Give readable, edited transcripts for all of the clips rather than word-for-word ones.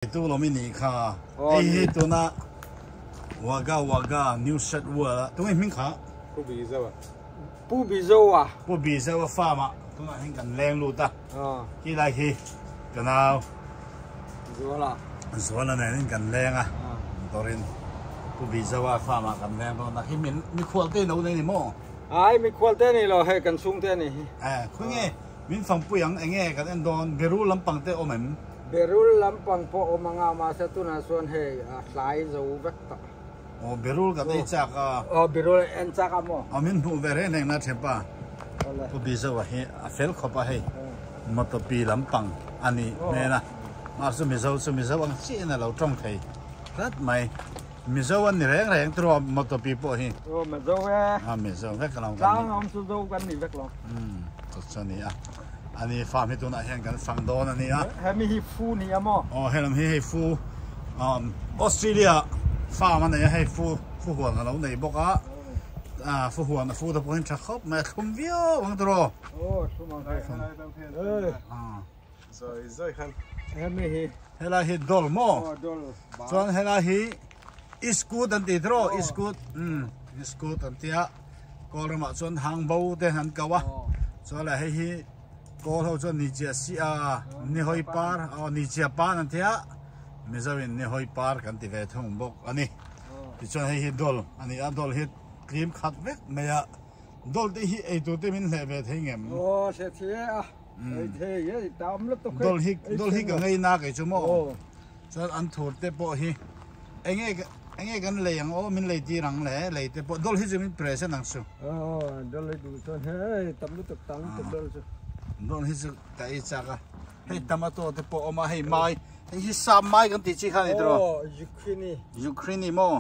Tu lo mi nih kha. Hei hi tuna Wagga Wagga New South Wales a tunge hming kha? Pu Bizoa. Pu Bizoa. Pu Bizoa farm ah tunah hian kan leng lut a. Khi lai khi ka nau Zuala. Zuala nen in kan leng a. Motor in Pu Bizoa farm ah kan leng dawn a. Khi min mikhual te no nei ni maw? Ai mikhual te ni lo hei kan chhung te a ni hi. Eh khawnge Min fangpui ang enge kan en dawn Berul lampang te awm em? Berul lampang pawh awm anga mahse tunah chuan hei a hlai zo vek tawh. Aw Berul kan ei chak a. Aw Berul en chak a maw? Aw min hmuh ve reng reng na thep a. Pu Bizoa hi a fel khawp a hei Motopi lampang a nih hmel a. Mahse Mizo chu Mizo ang chiah in a lo tawng thei tlat mai. Mizo an ni reng reng tiraw Motopi pawh hi. Aw Mizo e. A Mizo vek lo kan ni. Tlang awm chu Zo kan ni vek lo. Umm chu chu a ni a. Ani farm hi tunah hian kan fang dawn a ni a. Hemi hi fu ni a maw? Aw helam hi hei fu um Australia farm a nei a hei fu fu huan a lo nei bawk a. A fu huan a fu te pawh hi tha khawp mai a thlum viau ang tiraw. Aw thlum ang hei. Zawi zawi khan. Hemi hi. Helai hi dol maw? Aw dol. Chuan helai hi iskut an ti tiraw iskut umm iskut an tia kawl ramah chuan hang bo te an ko a chuan leh hei hi kawl ho chuan ni chiah si a ni hawi par aw ni chiah pan an tia mizo in ni hawi par kan ti ve thung bawk a ni tichuan hei hi dol a ni a dol hi tlim khat vek mai a dol te hi eitur te min hleh ve thei ngem? Aw hre thei a. Dol hi dol hi ka ngei na kei chu maw chuan an thur te pawh hi enge enge kan lei ang aw min lei tir ang le lei te pawh dol hi chu min present ang chu dol hi duh chuan hei tam lutuk tam lutuk dol chu dol hi chu ka ei chak a hei tomato te pawh awm a hei mai hei hi sam mai kan tih chi kha ni tiraw zucchini zucchini maw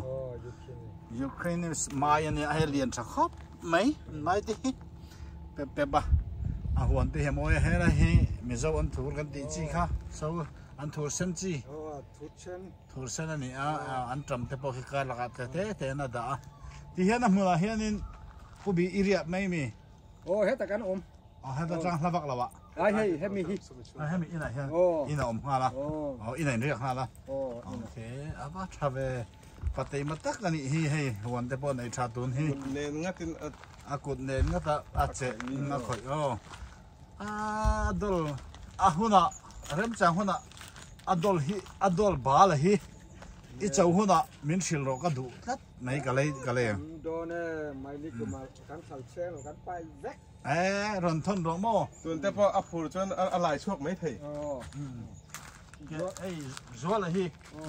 zucchini mai ania hei lian tha khawp mai mai te hi. Pep pep a, a huan te hi a mawi a, helai hi Mizo an thur kan tih chi kha, so an thur sen chi, thur sen a ni a, an tam te pawh khi kar lakah te te te an a dah a, ti hian a hmunah hianin Pu Bi i riah mai mi? Aw heta kan awm. Aw heta tang hla vak lo ah. Ai hei hemi hi. Ai hemi inah hian in a awm nghal a, aw in a inriak nghal a, okay a va tha ve. Pateima tak a nih hi hei huan te pawh nei tha tun hi. Kut nen ngatin a. A kut nen ngata a che in a khawih aw. A dol a hunah remchang hunah a dol hi a dol bal a hi i cho hunah min hrilh rawh ka duh tlat mai ka lei ka lei ang. Dawn e mai ni tumah kan thal cheng lo kan pai vek. E rawn thawn rawh maw. Tun te pawh a phur chuan a lai chhuak mai thei. Hei Zuala hi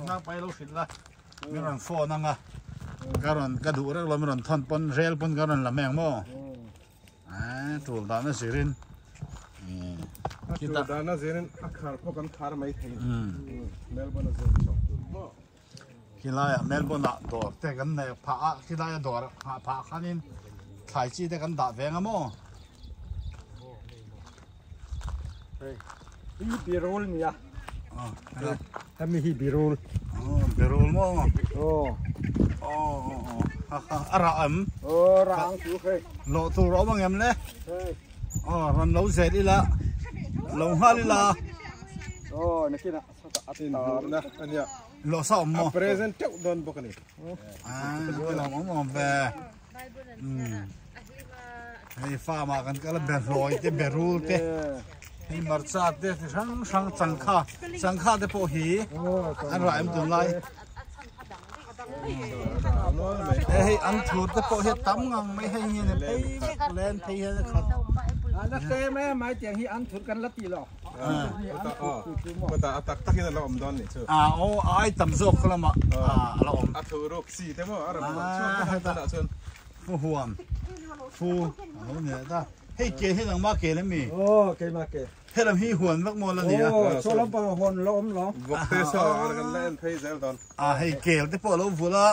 nangpai lo hrilh la min rawn phone anga ka rawn ka duh reuh lo min rawn thawn pawn rel pawn ka rawn la mai ang maw eh tul dan a zirin tul dan a zirin a khar pawh kan khar mai thei Melbourne a zir chawk maw khilai ah Melbourne ah dawr te kan nei phah a khilai a dawr nghah phah khanin thlai chi te kan dah ve anga maw Hei hi birul nia. Hemi hi birul. Birul maw? Aw. Aw a rah em? Aw rah ang chu hei. Loh tur a awm ang em le? Hei. Aw rawn lo zel ila. Lo nghal ila. Aw nakinah a Inhmuhna a nia. Loh sa awm maw? A present teuh dawn bawk a ni. Ah, lawm awm awm ve. Hei farm ah kan kal a behlawi te berul te hei marcha te ti hrang hrang changkha changkha te pawh hi an rah em tun lai hei an thur te pawh hi tam ngang mai hei hi ni phei vek len phei hian a khat a la tlem em mai tiang hi an thur kan la ti lo a tak tak in a la awm dawn nih chu a aw a ai tam zawk kha lamah a la awm a thu ruk si te maw a rawn chhuak vek a tunah chuan Fu huam fu a lo ni leh ta hei ke hi nangmah ke lem mi aw keimah ke helam hi huan vak maw la ni a aw chaw lampang ah huan la awm lo vawk te saw a kan la en phei zel dawn a hei kel te pawh a lo vul a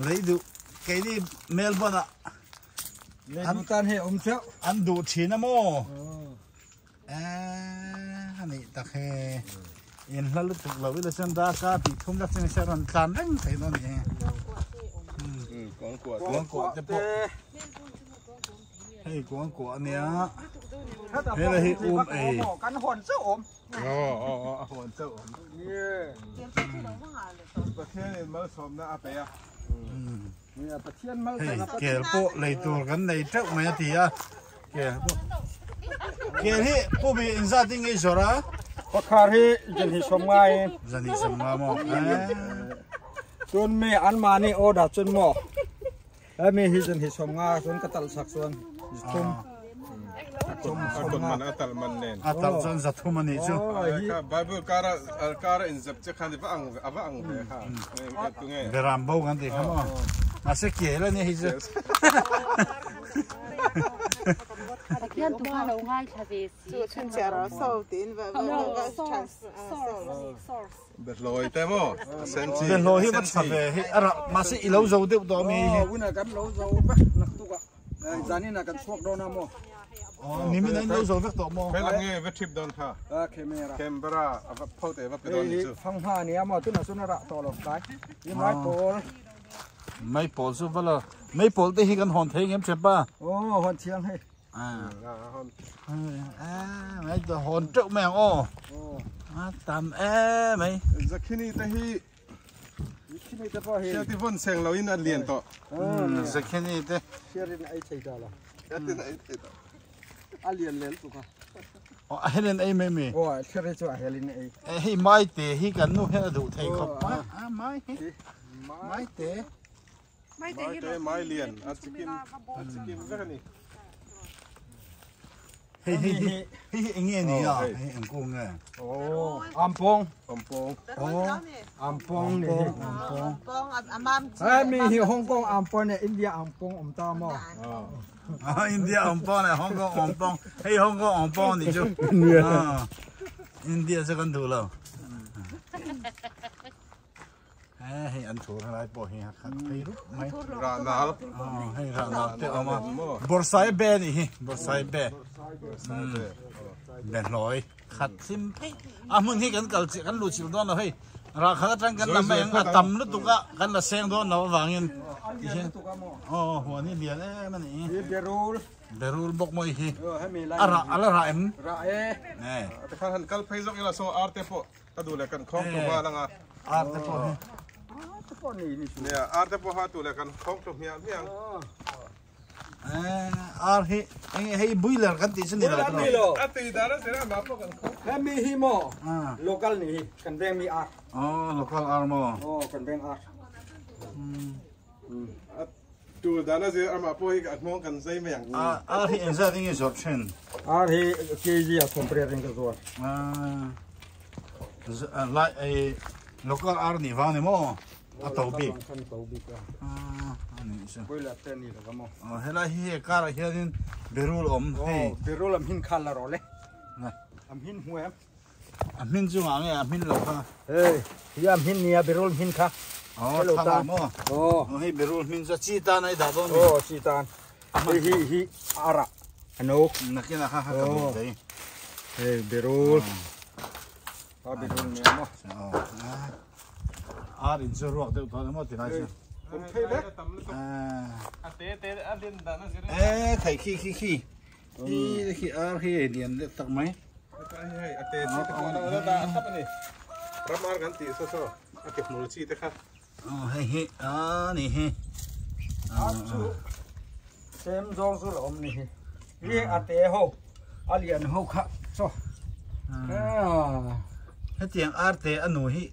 lei duh keini Melbourne ah lei duh tan hei awm theuh an duh thin a maw a nih tak he in hla lutuk lo ila chuan darkar tih thum lak chu nise rawn tlan reng thei dawn a ni kuangkuah te pawh hei kuangkuah ania. Hela hi um ei. Kan hawn chauh awm. Aw aw aw a hawn chauh awm. Pathianin malsawmna a pe a. Hei kel pawh lei tur kan nei teuh mai a ti a. Kel pawh kel hi pu bi inzat in ngei zawrh a. Pakhar hi zan hi sawm ngai. Zan hi sawm nga maw. Chun mi an mahni order chun maw. Hemi hi zan hi sawm nga chuan ka talh sak chuan zathum. A kut man a talh man nen. A talh chuan zathum a nih chu. Kha Bible kara kara inzep che khan i va ang a va ang ve kha. Tunge? Beram bo kan tih kha maw. Mahse kel a nia hi chu. Pathian tu kha lo ngaithla ve si. Chu chhunchhiar a so tiin va va va chance source. Behlawi te maw? A sen chi. Behlawi hi va tha ve hi a rah mahse i lo zo deuh tawh ami hi. Aw wina kan lo zo vek nak tuk a zanin ah kan chhuak dawn a maw. Aw nimin ah in lo zo vek tawh maw. Hei lang nge va trip dawn kha. A camera. Camera a va pho te va pe dawn ni chu. Hei hi fanghma a nia maw tunah chuan a rah tawh lo tlai. I mai pawl. Mai pawl chu va la mai pawl te hi kan hawn thei ngem tep a. Aw hawn thiang hei. Mai ta hawn teuh mai ang aw. A tam e mai. Zakhini te hi Zakhini te pawh hi Hriati vawn seng lo in a lian tawh. Zakhini te. Hriatin a ei thei ta lo. Hriatin a ei thei ta. A lian lel tuk a. Aw a helin ei mai mi. Aw thlir hi chu a helin ei. Hei mai te hi kan nu hian a duh thei khawp a. A mai hi. Mai te. Maite mai lian a chikim a chikim vek a ni. Hei hei hi hei hi enge ni a hei eng kung nge? Oh ampong ampong oh ampong ni ampong Hei mi hi Hong Kong ampong ne India ampong awm ta maw? Ah India ampong leh Hong Kong ampong hei Hong Kong ampong ni chu India chu kan duh lo. Hei an thur helai pawh hi a khat phei rup mai. Rah nal. Hei rah nal te awm a. Bawrhsai be a nih hi. Bawrhsai be. Be hlawi khat hlim phei. A hmun hi kan kal kan luh chilh dawn lo hei. Rah khat atang kan la mai ang a tam lutuk a kan la seng dawn lo avangin. Aw huan hi lian em a nih hi. Berul. Berul bawk maw hi. A rah a la rah em? Rah e. Tikhan han kal phei zawk ila saw arte pawh. Ka duh leh kan khawng tlu nghal ang a. Ar te pawh hi. Ar te pawh nei ni chu. Nia, ar te pawh ha duh leh kan khawng tlu hmiah hmiah ang. Ar hi eng hei boiler kan tih chu ni lo. Boiler ni lo. A tui dan a zir a mah pawh kan khawng. Hemi hi maw local ni hi kan veng mi ar. Aw local ar maw. Aw kan veng ar. A tur dan a zir a mah pawh hi a nghawng kan zai mai ang. Ar hi engzat in nge zawrh thin? Ar hi kg a 80 in ka zuar. Lai ei local ar nih vang ni maw? A to bik. Kan to bik a. Ani chu. Boiler te ni lo maw? Helai hi he kar ah hianin berul awm hei. Berul am hin khal la rawh le. Am hin hmu em? A hmin chu ngah nge a hmin lo kha? Hei, hi a hmin nia berul hmin kha. Aw, thla maw? Aw. Hei berul hmin chu chi tan a i dah dawn mi? Aw, chi tan. Hei hi hi ara ano. Nakin a kha kha ka duh thei. Hei berul. A berul nia maw? Aw. Ar in chu ruak deuh tawh emaw ti lai chu. Kan phei vek. A te te a din dan a zir. E thei khi khi khi. Hi khi ar hi ei lian deuh tak mai. Hei a te chi te pawh a lo dah thlap a ni. Ram ar kan tih saw saw a ke hmul chi te kha. Aw hei hi a ni hi. Ar chu sem zawng chu la awm ni hi. Hi a te ho a lian ho kha chaw. Hetiang ar te a nu hi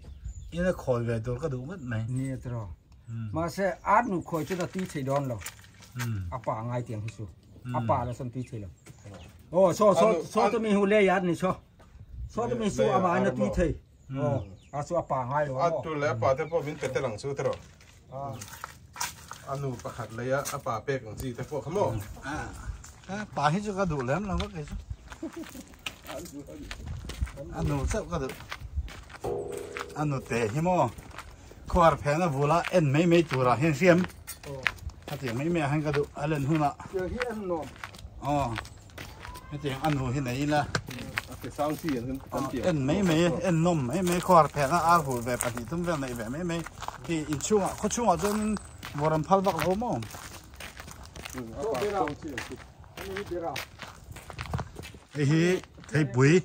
ina khawi ve tur ka duh ngawt mai. Ni a tiraw. Mahse ar nu khawi chu a tui thei dawn lo. A pa ngai tiang hi chu. A pa la san tui thei lo. Oh so so so to mi hu le yat ni so. So to mi su ama na tui thei. Oh a su a pa ngai lo. A tu le pa te pawh min pe tel ang chu tiraw. A nu pakhat lei a a pa pek ang chi te pawh kha maw. Pa hi chu ka duh lem lo vak kei chu. A nu chauh ka duh. A nu te hi maw. Khuar phen a vula en mai mai turah hian hriam hetiang mai mai ah hian ka duh a len hunah Tiang hi en nuam. Aw hetiang a nu hi nei ila A ke sang chi an kan ti. En mai mai en nawm mai mai khuar phen a ar hul ve pahnih tum vel neih ve mai mai hi inchhungah khaw chhungah chuan vawr an phal vak lo maw. A pa sang chi an ti. Ani hi bira. Hei hi theipui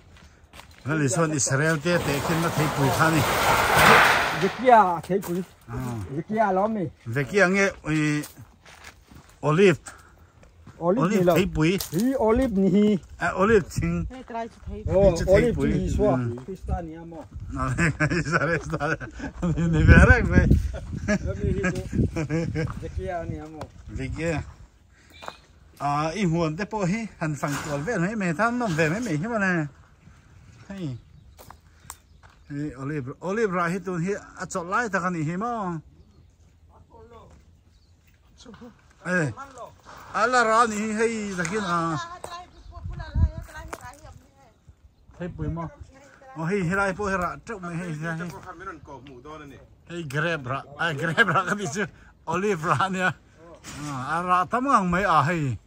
Lal Isuan Israel te tehkhinna theipui kha a ni. Vekia theipui. Vekia lo mi. Vekia nge olive. Olive theipui. Hi olive ni hi. Olive thing. Oh, olive chu Isua Krista ni a maw. Ni ve reng mai. Vekia ni a maw. Vekia. Ah, i huan te pawh hi han fang kual vel mai mai tan nawm ve mai mai hi mawle. Hei. Hei olive olive rah hi tun hi a chawlh lai tak a nih hi maw. Eh. A la ra ni hi hei takin a. Hei pui maw. Oh hei helai pawh hi rah teuh mai hei hei. Hei grape rah a grape rah ka ti chu olive rah ania. A rah tam ngang mai a hei.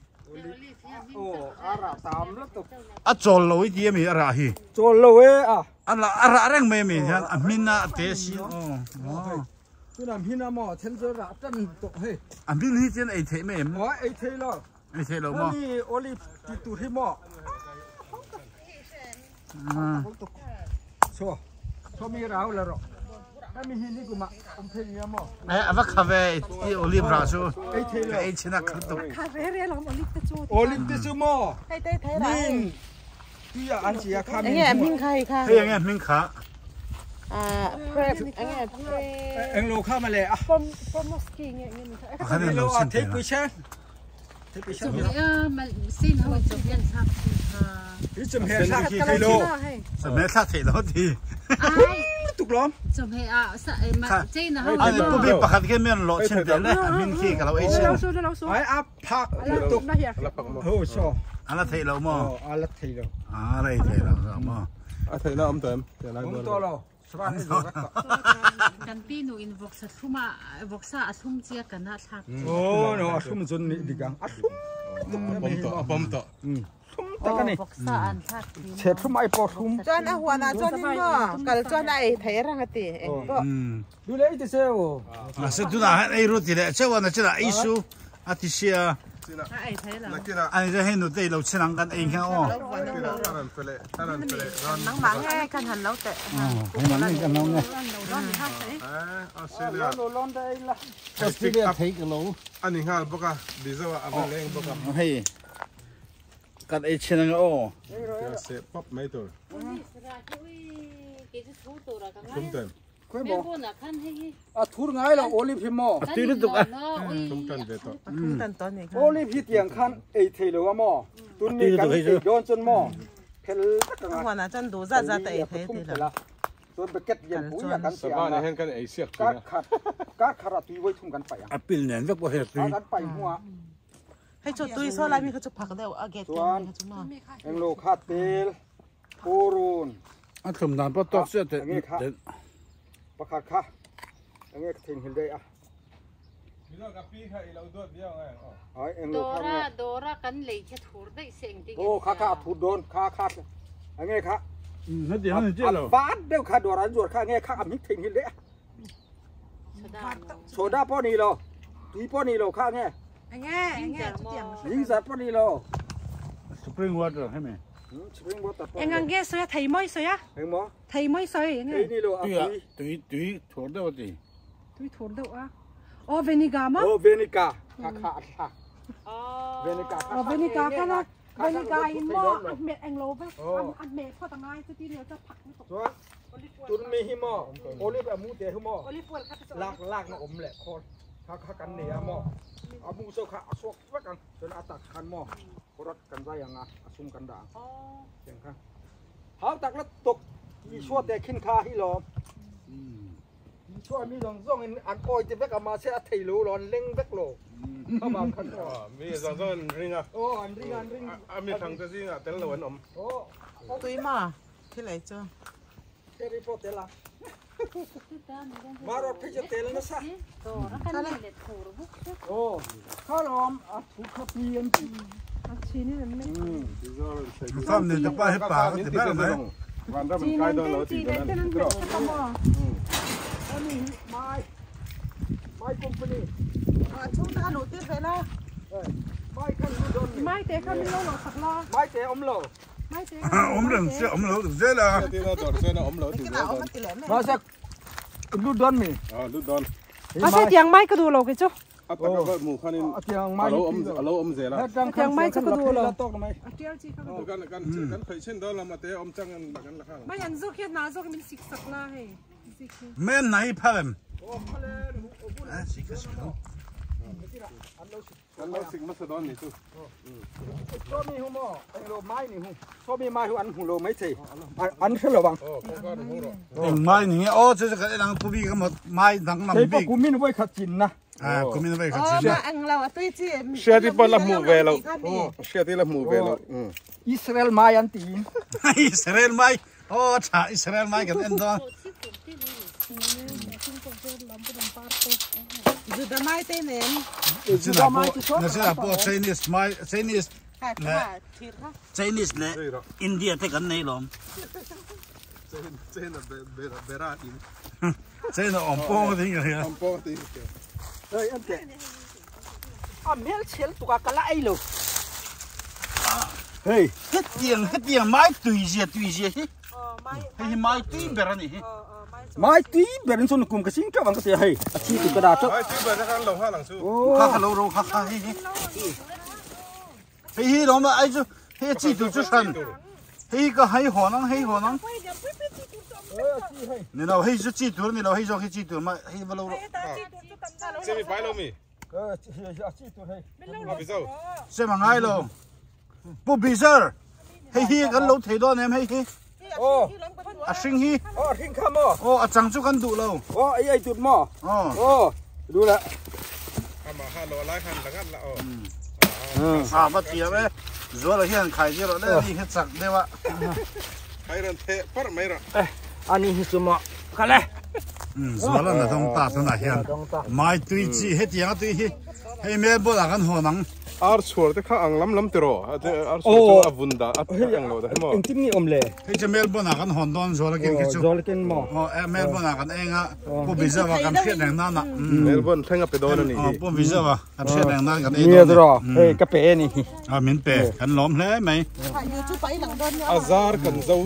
A rah tam lutuk. A chawl lo i ti ami a rah hi. Chawl lo e a. A a rah reng mai ami hian a hmin a te si. Oh. Tuna hmin a maw then chu rah tan tawh hei. A hmin hi chuan ei theih mai em? Aw ei thei lo. Ei thei lo maw? Hemi olive ti tur hi maw. Chaw chaw mi rau la rawh. Hemi hi ni kuma awm thei nia maw? Eh a va kha ve i olive rah chu. Ei thei lo. Ka ei chin a khat tuk. Kha re re lawm olive te chu. Olive te chu maw? Hei te thei rah. Min tui ah an chi a kha min. Enge hming kha hei kha. Hei enge hming kha. Ah prep enge prep. Englo kha male a. Pomoski nge nge ni kha. Kha nen lo sin thei pui chen. Pakhat khi men lo chin te le min khi ka lo ei chin ala thei lo mo ala thei lo a rei thei lo mo a thei na om tem te lai to lo Kan pi nu in vawksa thlum a vawksa a thlum chia kan ah thlak. Oh no a thlum chun ni dikang a thlum pom to a pom to thlum tak ani vawksa an thlak che thlum ai po thlum chuan a huan ah chuan in maw kal chuan a ei thei rang ati eng pawh du le iti seo a se tu na han ei ru ti le chewa na chila ei su a ti sia Ani chu hei nute i lo chin ang kan ei kha aw. Nangmah nge kan han lo teh. Hei nang nge kan lo nge. Australia thei ka lo. Ani nghal bawk a, Mizo ah a va leng bawk a. Hei kan ei chin ang aw. Se pawp mai tur. Thum tem. Khoi maw? A thur ngai lo olive hi maw? A tui lutuk a. Thum tan ve tawh. Olive hi tiang khan ei thei lo a maw? Tun ni kan ei dawn chuan maw? Phel tak anga. Huan ah chuan duh zat zat a ei thei ti lo. Chuan bucket lian pui a kan siam a. Hian kan ei siak thin a. Kar khat kar khat ah tui voi thum kan paih ang. A pil nen vek pawh hei a tui. Kan paih hnuah. Hei chu tui saw lai mi kha chu phak deuh a gate Chuan englo kha tel Purun. A thlum dan pawh tawk chiah teh. Enge kha pakhat kha enge ka theinghilh daih a. Ai englo kha Dora dora kan lei khi a thur daih se engtin nge Oh kha kha a thur dawn kha kha enge kha. Heti han ni chiah lo. A vat deuh kha dawr an zuar kha enge kha a hming theinghilh daih a. Soda pawh ni lo tui pawh ni lo kha enge. Enge enge chutiang. Lingzar pawh ni lo. Spring water hemi. Spring water pawh. Eng ang nge sawi a thei mawi sawi a? Eng maw? Thei mawi sawi enge? Ei ni lo a tui. Tui tui thur deuh a ti. Tui thur deuh a. Oh vinegar maw? Oh vinegar kha kha a thlak. Vinegar kha. Oh vinegar kha na vinegar in maw a hmeh eng lo vek a hmeh phawt a ngai chuti nia chu phak lutuk. Chuan tun mi hi maw olive a mu te hi maw lak lak na awm leh khawl kha kha kan nei a maw a mu chu kha a suak vek ang chuan a tak khan maw rawt kan zai ang a a sum kan dah ang tiang kha hau tak la tuk Isua te khin kha hi lawm Isua mi zawng zawng in an awi te vek a mahse a thei lo lo an leng vek lo kha vang khan aw mi zawng zawng an ring a aw an ring a an ring a mi thang te zingah tel lo an awm aw Tui maw thil ei chu. Cherry pawh tel a. Marot phei chu tel nasa. Aw kha lawm a thu kha pi an ti. Farm nei te pa hi pa ka ti ber mai. Vanram an kai dawn lo tih dawn a ni tiraw. Ani hi mai mai company. A chhung te kha luh tir ve la. Mai khan lu dawn ni. Mai te kha min lo lawh sak la. Mai te awm lo. Awm reng se awm lo zel a. Mahse lut dawn mi? Lut dawn. Mahse tiang mai ka duh lo kei chu. A taka va hmuh khanin a lo awm zel a. Tiang mai chu ka duh lo. A tial chi kha ka duh. Kan khawih chin dawn lo mate awm chang an la kha. Mai an zawk hian hna zawk min sik sak la hei. Men na hi phal em? Kan lo sik hmasa dawn ni chu. Sawmi hu maw? Eng lo mai ni hu. Sawmi mai hu an hmu lo mai thei. An hre lo ang. Eng mai ni nge? Aw chu chu kan en ang pu bik emaw mai dang lam bik. Kei pawh kumin vawi khat chin na. Ah kumin vawi khat chin na. Aw eng lo a tui chi. Hriati pawh la hmuh ve lo. Hriati la hmuh ve lo. Israel mai an tiin. Israel mai. Aw tha Israel mai kan en dawn. Juda mai te nen. Juda mai chu na zira pawh Chinese mai Chinese le Chinese le India te kan nei lawm. China bera in. China awm pawng ding ka hria. Awm pawng ding. Hei an te. A hmel chhel tuk a ka la ei lo. Hei hetiang hetiang mai tui zia tui zia hi. Hei hi mai tui ber a nih hi. Mai tui ber in chuan kum ka sing teuh ang ka tia hei a thi tu ka da teuh. Mai tui ber kha kan lo nghal ang chu. Kha kha lo ro kha kha hei hi. Hei hi lawm ai chu hei chi tur chu hran. Hei hi ka hei hawn ang hei hawn ang. Ni lo hei chu chi tur ni lo hei zawk hi chi tur ma hei va lo ro. Che mi pai lo mi. Sem a ngai lo. Pu Bizar hei hi kan lo thei dawn em hei hi. A hring hi. Aw a hring kha maw? Aw a chang chu kan duh lo. Aw ei ei tut maw? Aw duh la. Amah kha lo lai khan la ngat la aw. A va thiam e. Zuala hian khai zir rawh le ni hi chak deuh a. Khai rawn theh parh mai rawh. Ani hi chu maw kha le. Zuala na dawng ta tunah hian mai tui chi hetiang a tui hi hei Melbourne ah kan hawn ang. Ar chhuar te kha ang lam lam tiraw? Ar chhuar chu a vun dah a ang lo dah hi maw? Engtin nge awm le? Hei chu Melbourne ah kan hawn dawn Zuala ken khi chu. Zuala ken maw? Aw Melbourne ah kan eng a Pu Bizawa kan hriat reng nan ah. Melbourne thleng a pe dawn a nih hi. Pu Bizawa kan hriat reng nan kan ei dawn a ni. Nia tiraw? Hei ka pe a ni hi. A min pe kan lawm hle mai. A zar kan zo.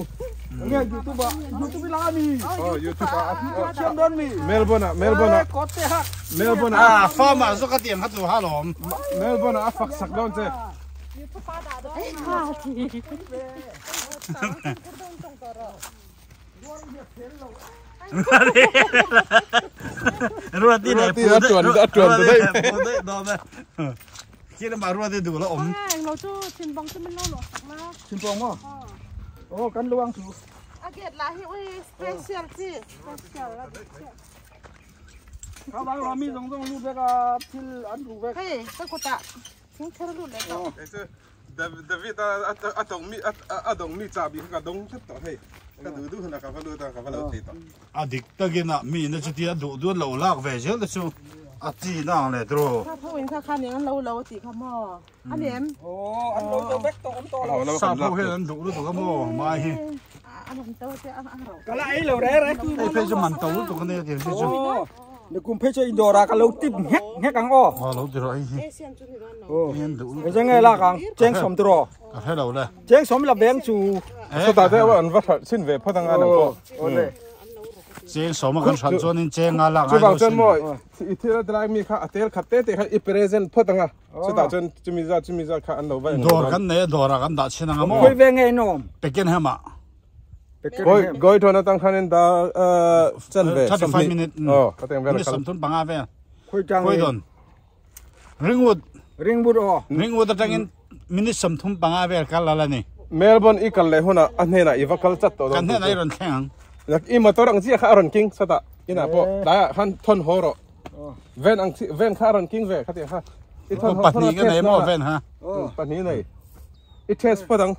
Nge YouTube ah YouTube i la a mi. Aw YouTube ah a thiam dawn mi. Melbourne ah Melbourne ah. Kawt te hak. Melbourne ah. A farm ah zawk a tiang kha tu ha lawm. Melbourne ah a fak sak dawn che. Ruati leh Ruati a tuan a tuan ta daih. Pu daih dawn e. Khi lamah Ruati duh la awm. Eng lo chu thinbawng chu min lo luah sak la. Thinbawng maw? Aw kan lu ang chu. A gate lah hi ui special chi. Special a dik chiah. Kha vang lo mi zawng zawng lut vek a thil an ru vek. Hei ka kutah thing kher lut leh tawh. Kei chu David a a dawng mi a dawng mi chahbi kha ka dawng tlat tawh hei. Ka duh duh hunah ka va lut a ka va lo thei tawh. A dik takin a mi na chutia duh duat lo lak ve zel te chu a chi na ang leh tiraw. Kha pho in kha kha nen an lo lo a tih kha maw? A nem. Aw an lo zo vek tawh awm tawh lo. Sap ho hian an duh lutuk a maw mai hi. A man to te a ro. Ka la ei lo re re. Hei phei chu man to lutuk a nia tiang hi chu. Ni kum phei chu indawr ah ka lo tip nghek nghek ang aw. Aw lo ti rawh hei hi. Aw. Hei an duh lutuk. Hei chu nge lak ang cheng sawm ti rawh. Ka hre lo le. Cheng sawm la veng chu. Sawtah te an va hralh chhin ve phawt ang a nang pawh. Aw le. Cheng sawm a kan hralh chuanin cheng a lak ngai lo sin. Chuvang chuan maw i thil a tilai mi kha a tel khat te te kha i present phawt ang a. Chutah chuan chumi zat chumi zat kha an lo va eng Dawr kan nei a dawrah kan dah chhin ang a maw? Khawi ve nge in awm? Pakenham ah. Gawi gawi thawn atang khan in da chan ve 35 minute. Aw ka teng vel Minute 35 vel. Khawi tang Khawi dawn? Ringwood. Ringwood aw. Ringwood atangin minute 35 vel kal la la ni. Melbourne i kal leh hunah a hnenah i va kal chat tawh dawn. Kan hnenah i rawn thleng ang. I motor ang chiah kha a rawn king sawtah inah pawh tlaiah khan thawn haw rawh. Ven ang chi ven kha a rawn king ve kha tiang kha. I thawn haw Pahnih ka nei maw ven ha. Pahnih nei. I test phawt ang.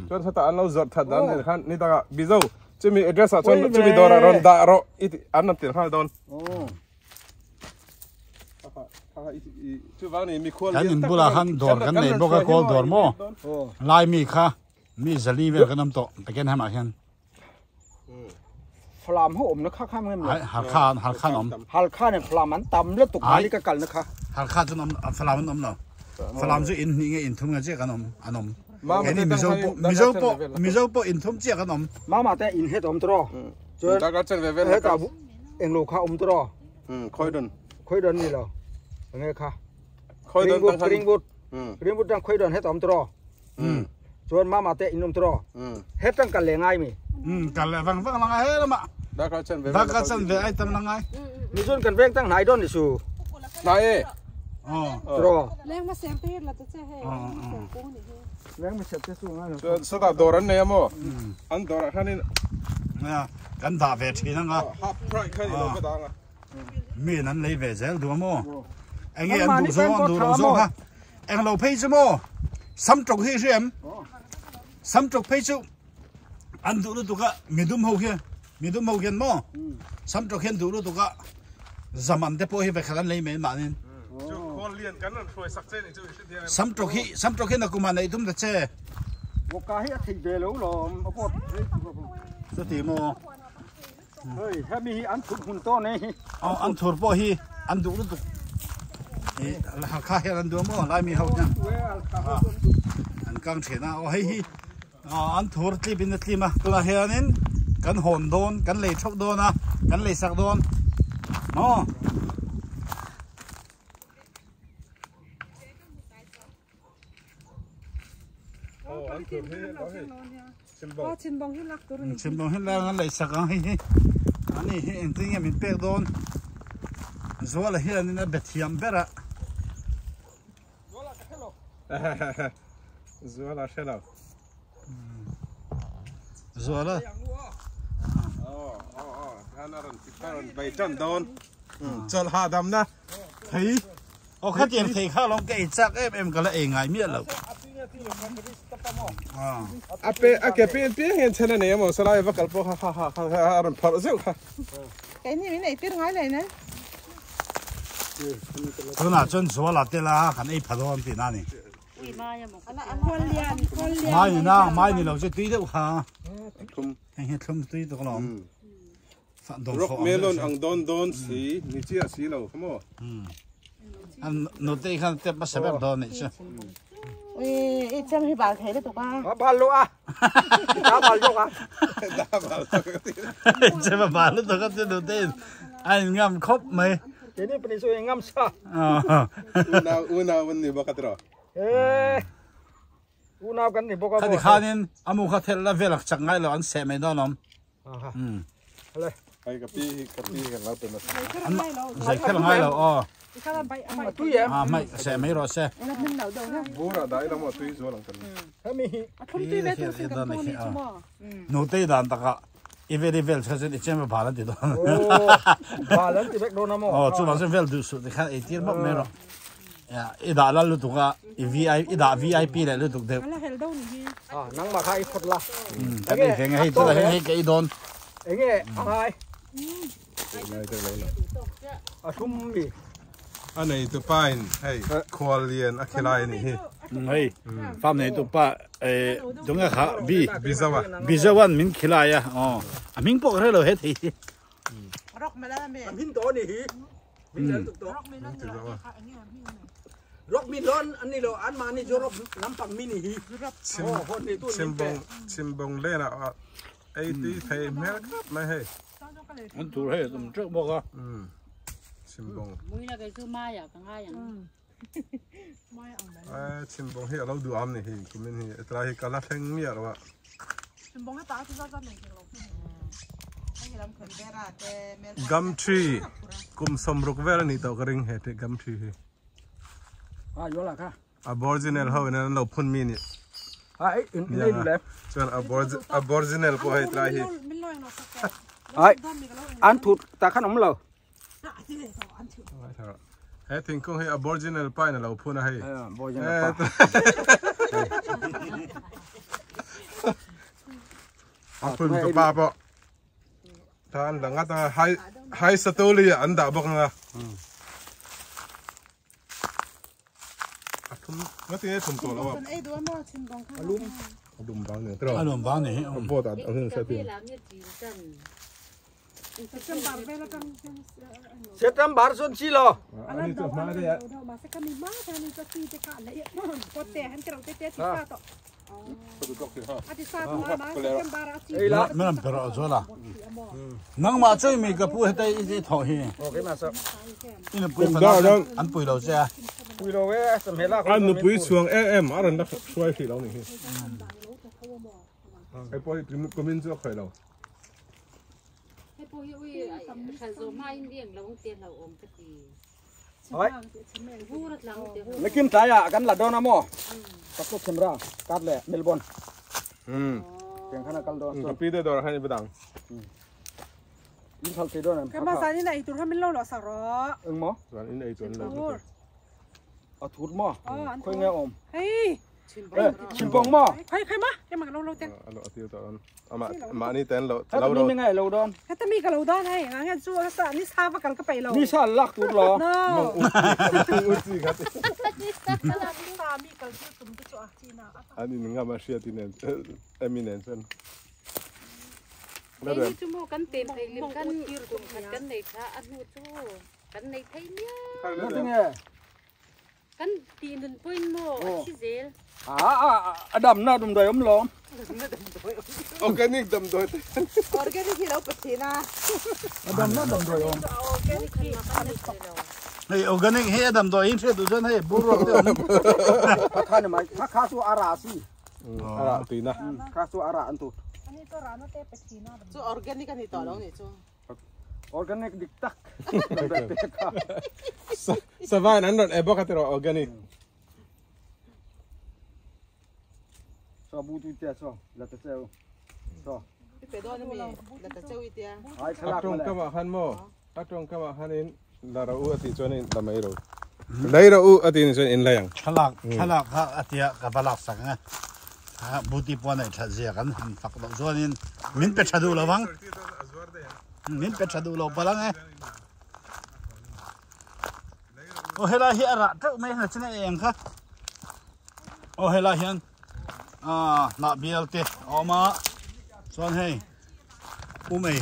Chuan sawtah an lo zawrh that dan nen khan ni takah Mizo chumi address ah chuan chumi dawrah rawn dah rawh i tih an rawn tir nghal dawn. Kan in bulah khan dawr kan nei bawk a kawl dawr maw lai mi kha mi zali vel kan awm tawh Pakenham ah hian. Falam ho awm na kha kha ngem le. Halkha Halkha an awm. Halkha nen Falam an tam lutuk mahni ka kal na kha. Halkha chu an awm Falam an awm lo. Falam chu in hnih nge in thum nge chiah kan awm an awm. Cái Mizo po Mizo po in thum chia kan om. Mama te in het om tro. Chuan ta ka chen ve vel he ta eng lo kha om tro. Khoi don ni lo. Nge kha. Khoi don tang khan. Greenwood tang khoi don het om tro. Chuan mama te in om tro. Het tang kan le ngai mi. Kan le vang vang la he ma. Da ka chen ve. Da ka chen ve ai tam la ngai. Mi chun kan veng tang nai don ni su. Nai e. Tro. Leng ma sem te la te che he. Sem ko ni he. Leng ma sem te su nga. So da doran ne mo. An dora khanin. Na kan da ve thi na nga. Half price khan lo ka da nga. Mi nan lei ve zel du mo. Anh nghe ăn đủ zo ăn đủ zo ha. Anh lâu phê chứ mo. Sam trọc hi em. Sam trọc phê chứ. Ăn đủ lu ka midum ho kia. Midum ho kian mo. Sam trọc hian đủ lu ka. Zaman te po hi ve khalan lei me ma nin. Sam trọc hi na kuma nei tum da che. Wo ka hi a thei ve lo lo a pot. Cho ti mo. Hei, he mi hi an thur hun to ne. An thur po hi an du lu tu. E kha he an du mo lai mi ho nya. An kang thena o hei hi. An thur tli bin tli ma tuna hianin kan hon don kan lei thok don a kan lei sak don. No. Chin bong hi lak tur ni. Chin bong hi la an lei sak ang hi. Ani hi eng ting min pek don. Zola hi ani na bethiam bera. Zola ka hello. Zola hello. Zola. Oh oh oh, hanaran tiparon bai tan don. Chol ha dam na. Thei. O kha tiang thei kha long ke chak em em ka la e ngai mi lo. Ape ake pen pen hian chana nei mo salai va kalpo kha kha kha kha ran phar zeu kha. Cái này mình này tiết ngai lại nè. Tuna chon zola te la kan ei phadon ti na ni. Mai ni na mai ni lo che tui deuh kha. Thum. Hei thum tui to lo. Rock melon ang don don si ni chi a si lo khamo. An no te khan te pa saber don ni cha. Ui, chăm hi bảo thế đấy tụi con. Bảo lô à? Đã bảo lô à? Đã bảo lô. Chăm mà bảo lô tụi con chơi đầu tiên. Anh ngâm khóc mày. Thế này bên này ngâm sao? Una una vẫn đi bóc rồi. Ê, una cái này bóc cái. Cái khá nên amu khá thế là về là chẳng ngay là ăn xe mày đó lắm. Ừ. Ai cái pi cái nào tên nó. Giải khép ngay là ờ. À mày xe mấy rồi xe. Bố ra đấy là một túi rồi làm cái. Nô tây đàn ta cả, ivel cái gì thì mà bà thì đó. Bà lần thì biết đâu nè mò. Ờ, chú bảo xem vel đủ số thì khai ít mất mấy rồi. Ít đã là lúc đó cái ít đã VIP lại lúc đó. À, nắng mà khai phật là. Cái này cái này tôi là cái đòn. Cái này ai? À, thum gì? Anh này tụi bay, hey, khoa liền, akhilai này hi. Hey, farm này tụi ba, đúng là khá bi. Bizawan mình khilai à, ờ, mình bỏ ra rồi hết thì. Mình to này hi. Mình to. Rock milon anh này lo ăn mà anh cho rock lắm bằng mini hi. Chim bông lên à, ấy tí thầy mẹ khắp mày hey. Anh tụi hay tụi trước bao cả. Chim bông. Mui là cái thứ mai à, cái ai à? À, chim bông hi lâu đủ ăn này hi, của mình hi, trai hi cá lát thanh mía rồi ạ. Chim bông cái tá thì ra ra mình kiểu. Gum tree, cùng sầm rục về là nị tàu cái ring hết gum tree hi. À, vô là ka. Aboriginal ho nên lâu phun mi nị. À, ấy, lên đẹp. Cho nên aboriginal của hi trai hi. Ấy, ăn thụt ta khăn ống lờ. Hey, thing kong hi aboriginal pa na lâu phun hi. Aboriginal pa. À phun cái ba bộ. Ta ăn là ngắt hai hai satoli ăn đã bọc nga. À thum, ngắt thì thum tổ lâu à. Alum vang này, alum vang này, bộ đã ăn sao tiền. September xuân chi lo. Mình làm bể rồi là nắng mà chơi mình cái bùi đây ít thọ hi. Ini bùi phần ăn bùi lâu chưa? Bùi lâu ấy, sầm hết là. Ăn bùi xuống em ăn nó xoay thì lâu này. Cái bùi cái mình chưa khởi lâu. Cái bùi ui, khởi rồi mai miệng là ông tiền là ôm cái gì. Đấy. Lấy kim trái à, gắn là đo nam mô. Cắt cắt xem ra, cắt lẹ Melbourne. Tiếng khana kal đo. Cái pi đó hay bị đắng. In thal thế đó này. Cái mà sao như này tụi mình lâu lo sao rồi. Ứng mò. Rồi in này tụi lâu. À thút mò. Khơi nghe ôm. Hey. Chim bông mò. Khơi khơi mà, cái mà lâu lâu tên. Alo tiêu tao mà mà ni tên lâu lâu đâu. Mình ngày lâu đón. Cái tao mi cái lâu đón này, nghe chú sao ni sao mà cái cái bay lâu. Ni sao lạc tụt lo. No. Uzi cái. Sao mi cái chú tụm cái chỗ chi nào. Anh nghe mà xia tin eminence. Cái chú mua cắn tiền thầy liền cắn cùng cắn này khá ăn mua chú cắn này thấy nhá. Cắn tiền đừng quên mua chi dễ. À đầm na đầm đồi ấm lắm. Organic đầm đồi. Organic thì đâu phải thế na. Đầm na đầm đồi ấm. Này organic hay đầm đồi in sẽ tụi dân hay bù rồi. Khá này mà khá số ara si. Ara tùy na. Khá số ara ăn tụt. Chú organic anh thì tỏ đâu nhỉ chú? Organic đích tắc. Sao vậy anh nói em bóc cái organic. Sao bù tụi tiệt sao là ta chơi sao? Cái đó nó mình là ta chơi tiệt. Ở trong cái mà hắn mò, ở trong cái mà hắn in là rau ở thì cho nên là mấy rau. Lấy rau ở thì cho nên lấy ăn. Thà lạc ở tiệt cái bà lạc sang á, bù tụi bọn này thà gì cái hắn phát động cho nên mình phải thà đủ là vắng, mình phải thà đủ là bao lăng ấy. Ô hela hi ra trâu mấy là chân này ăn khá. Ô hela hian. À, nạ biel tê, oma, xoan hay, u mày,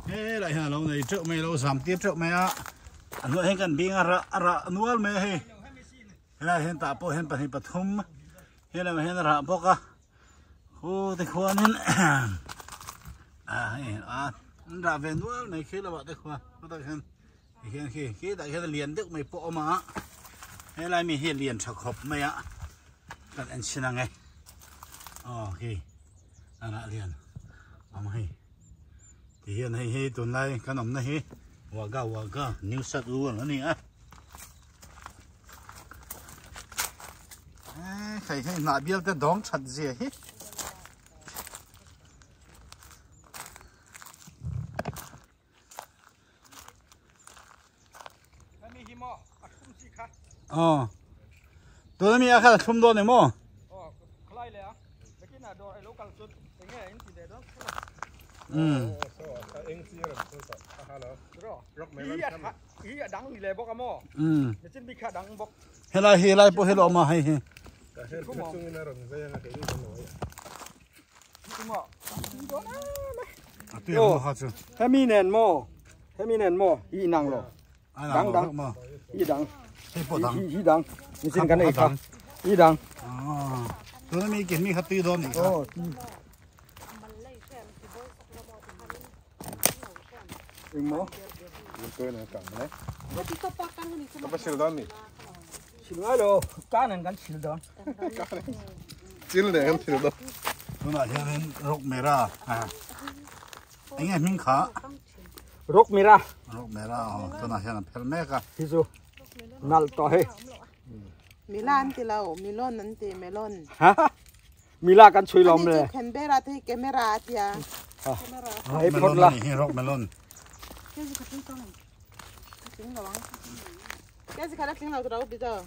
thế lại hà lâu này trâu mày lâu giảm tiếp trâu mày á, anh nói hết cần biên ra ra nuôi mày hay, thế là hiện tại bộ hiện tại hiện pathum, thế là hiện ra bộ cả, ô thì khoan nên, à à ra về nuôi mày khi là bạn thì khoan, có thể hiện hiện khi khi tại hiện liền được mày bộ mà, thế là mình hiện liền sọc hộp mày á, cần anh xin ăn ngay. Ok, anh đã liền, ông hay, thì hiện nay hi tuần này cái nấm này hi, Wagga Wagga New South Wales nó nè, cái cái nãy biết cái đóng chặt gì hi, ờ, tôi mi ăn cái thùng đó này mà. Ừ. Ừ. Hela hela po hela mà hay hay. Thế mi nền mò, thế mi nền mò, y năng lo. Đắng đắng. Y đắng. Y đắng. Mình xin cái này không? Y đắng. Tôi mi cái mi khát tươi đó này. Ứng mò. Tôi này cảm đấy. Có phải xịt đó nhỉ? Xịt ngay rồi, cá này gắn xịt đó. Cá này, xịt này gắn xịt đó. Tôi nói cho nên rок mera, à, anh em mình khá. Rok mera. Rok mera, tôi nói cho nên phèn mẹ cả. Hizu, nal to he. Milan thì lâu, Milon anh thì melon. Hả? Mila gắn chui lom rồi. Canberra thì camera thì à. Rok melon này, rok melon. Cái gì khá là tiếng nào đâu bây giờ,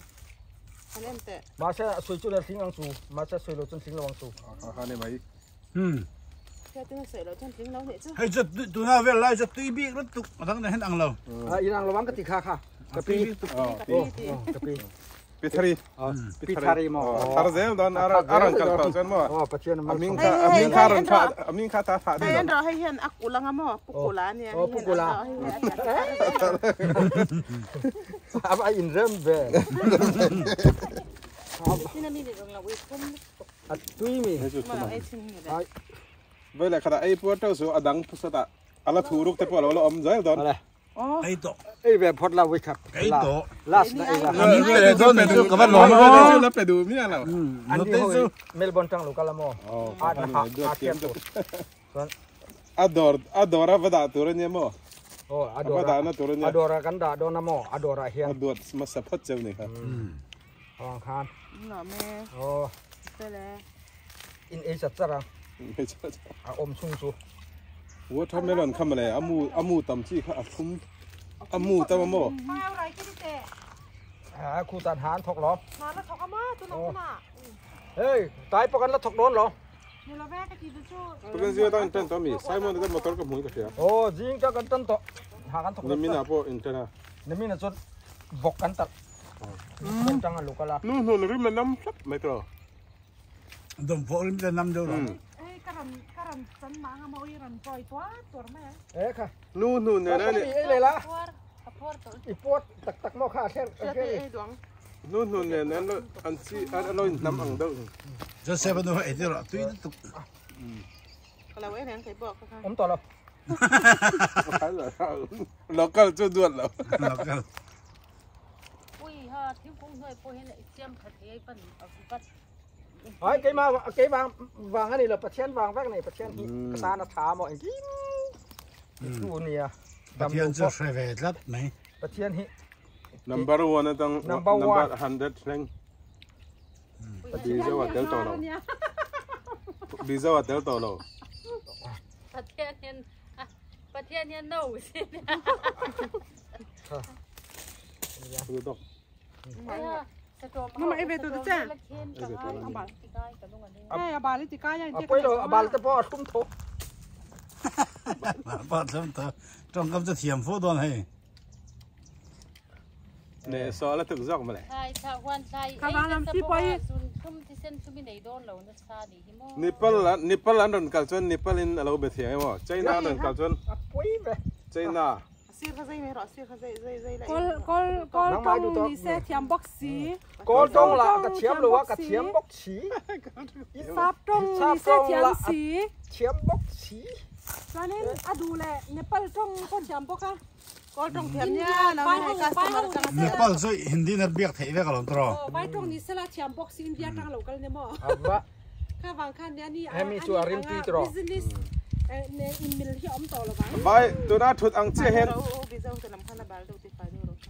anh em tệ. Mà sẽ soi chỗ là tiếng Anh su, mà sẽ soi lỗ chân tiếng Anh su. À, này mấy. Ừ. Cái tiếng soi lỗ chân tiếng lâu này chứ. Hay giờ tụi nó về lại giờ tụi bị rất tụi, mà thằng này hết ăn lâu. À, yên ăn lâu ăn cái gì kha kha. Cái pi. Cái pi. Pitari. Pitari mà. Tarzan đó, Aran kalpa, chân mà. Amin kha ta thả đi. Hay anh rồi hay hiện akula ngam mà, pukula nè. Pukula. À, in rem về. A tui mi. Hei chu thum ang. Vei leh khatah ei puar teuh suh a dang sawtah a la thu ruk te pawh a lo la awm zel dawn. Ei tawh. Ei ve phawt la wikhat. Ei tawh. Last na ei la. An pe leh dawn nen chu ka va lawm aw. La pe duh miah lo. An ni ho Melbourne tang lo kal a maw? A thiam tur. Chuan. A dawr a dawr a va dah tur a nia maw? Aw a dawr a va dahna tur a nia. A dawr ah kan dah dawn a maw? A dawr ah hian. A duat hmasa phawt cheu ni kha. Awang khan. Lawm e. Aw. Fel e. In ei chat chat ang. In ei chat chat. A awm chhung chu. Watermelon kha mawle a mu a mu tam chi kha a thlum a mu tam a maw? A khu tan han thawk lo. Hna la thawk a maw tunah tunah. Hei tai pawh kan la thawk dawn lo. Ni lo ve ka ti chu chu. Tukin zing atang in tan tawh mi Simon te motor ka hmu in ka hria. Aw zing ta kan tan tawh. Hna kan thawk. Nimin ah pawh in tan a. Nimin ah chuan vawk kan talh. Pen tang a local a. Nu hnun rim a nam thlap mai tawh. Dawm pawh rim te nam deuh lo. Hei ka ran ka ran chan mah anga maw i ran chawi tuar tuar mai a. E kha. Nu hnun nen a ni. Ei leh la. I puat tak tak maw kha a thler a thler i. Nu hnun nen an an chi an lo in hnam ang deuh. Joseph a nu ei tir a tui lutuk. Ka lo ei reng thei pawh ka kha. Awm tawh lo. Local chu duat lo. Local. Ui ha thingkung hnuai pawh hian i siam tha thei ai pan a vat. Ai keimah keimah vang ani lo Pathian vang vek ani Pathian hi ka tan a tha maw engkim tu nia. Pathian chu hre ve tlat mai. Pathian hi Number 1 atang number 100 thleng. Bizo a tel tawh lo. Bizo a tel tawh lo. Pathian hian Pathian hian no sin. Mama ei ve tu che. Hey, a bal ti kai A poi lo a bal te pawh a thlum tho. Pa thlum tho. Tawngkam chu thiam fu dawn hei. Ne so la tuk zawk male. Nepal Nepal an rawn kal chuan Nepal in a lo be thiang emaw China an rawn kal chuan China. Kawl kawl kawl tawng ni se thiam bawk si. Kawl tawng lah ka thiam lo a ka thiam bawk si. Sap tawng ni se thiam si. Thiam bawk si. Chuanin a duh leh Nepal tawng pawh thiam bawk a. Kawl tawng thiam nia nang hei customer atanga sel. Nepal chu Hindi na biak theih vek alawm tawh. Aw vai tawng ni sela thiam bawk si India atanga lo kal nia maw. Kha vang khan nia ni Hemi chu a rim tui tawh. Business nen in mil hi a awm tawh lovang. Vai tuna thut ang chiah hian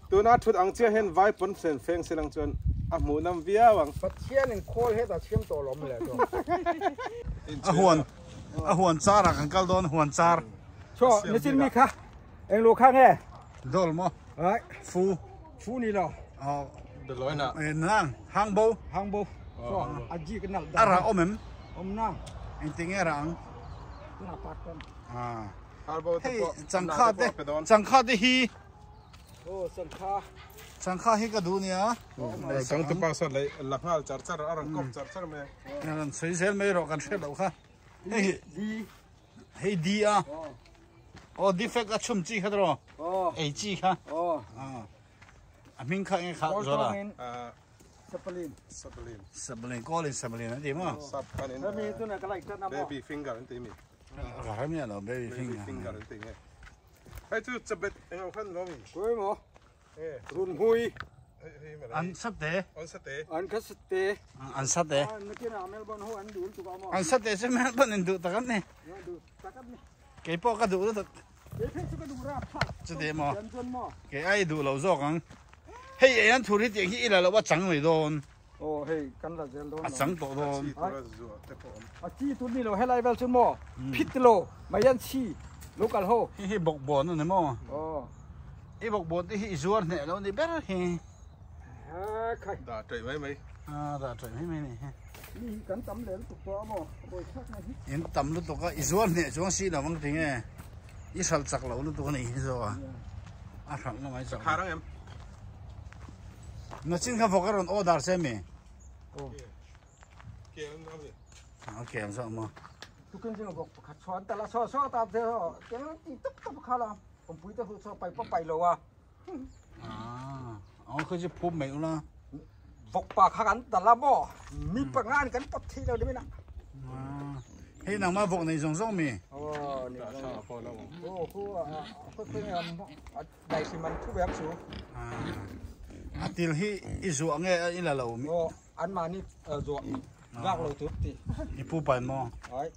tuna thut ang chiah hian vai pawn fen feng silang chuan a hmuh nam viau ang. Pathian in khawl hetah thiam tawh lawm le chu. A huan a huan char ah kan kal dawn huan char. Chaw nichin mi kha Eng lu kha nge? Dol maw? Ai. Fu. Fu ni lo. Aw. Doloin ah. Nang, hang bo. Hang bo. So, a ji ka nal. A ra awm em? Awm nang. Engti nge ra ang? Tuna part kan. Ah. Harbo te Hei, pawh. changkha te, changkha te hi. Oh, changkha. Changkha hi ka duh nia. Changtupa sawn lei la nghal char char a rawn kawp char char mai a. Rawn sawi zel mai rawh kan hriat loh kha. Hei Di. Hei di a. Aw defect a chhum chi kha tawh. Ei chi kha. A hming kha nge kha zawr a. Sapalin. Sapalin. Sapalin kawl in sapalin an ti maw. Sap khan in. Hemi tuna ka like tan a maw. Baby finger an ti mi. Ka hre miah lo baby finger. Baby finger an ti nge. Hei chu chabet englo khan lo mi. Koi maw. Run hui. An sate. An sate. An kha sate. An sate. An sate chu Melbourne in duh tak an ni. Kei pawh ka duh lutuk. Chuti maw. Kei ai duh lo zawk ang. Hei ei an thur hi tiang hi i la loh a chang mai dawn. Aw hei kan la zel dawn. A chang tawh dawn. A chi tur ni lo helai vel chu maw phit lo mai an chi local ho. Hei hi bawkbawn a ni maw? Aw. I bawkbawn te hi i zuar hneh lo ni ber hi. A khai. Dah ṭaih mai mai. A dah ṭaih mai mai ni hi. Mi hi kan tam leh lutuk tawh a maw? A buai thlak mai hi. In tam lutuk a, i zuar hneh chuang si lo ang ti nge? I hralh chak lo lutuk a nih hi zawk a. A hralh na mai chak. Ka khar ang em? Nachin kha vawk a rawn order che mi? Aw. Kel an awm ni. A kel zawk maw? Tukin chu vawk pakhat chhuan tal a saw saw ta te aw. Kel an ti tawp tawp kha la. Awmpui te hu saw pai pawh pai lo a. Ah, aw kha chu phup mai ula. Vok pa kha kan tal a maw mi panga in kan pawt thei lo deuh in a. Hei nangmah vok nei zawng zawng mi. Aw nei zawng. Aw khu khu khu dai hrim an thu ve ang chu. A til hi i zuah nge i la lo mi. Aw an mahni zuah lak lo tur ti. I pu pai maw. Ai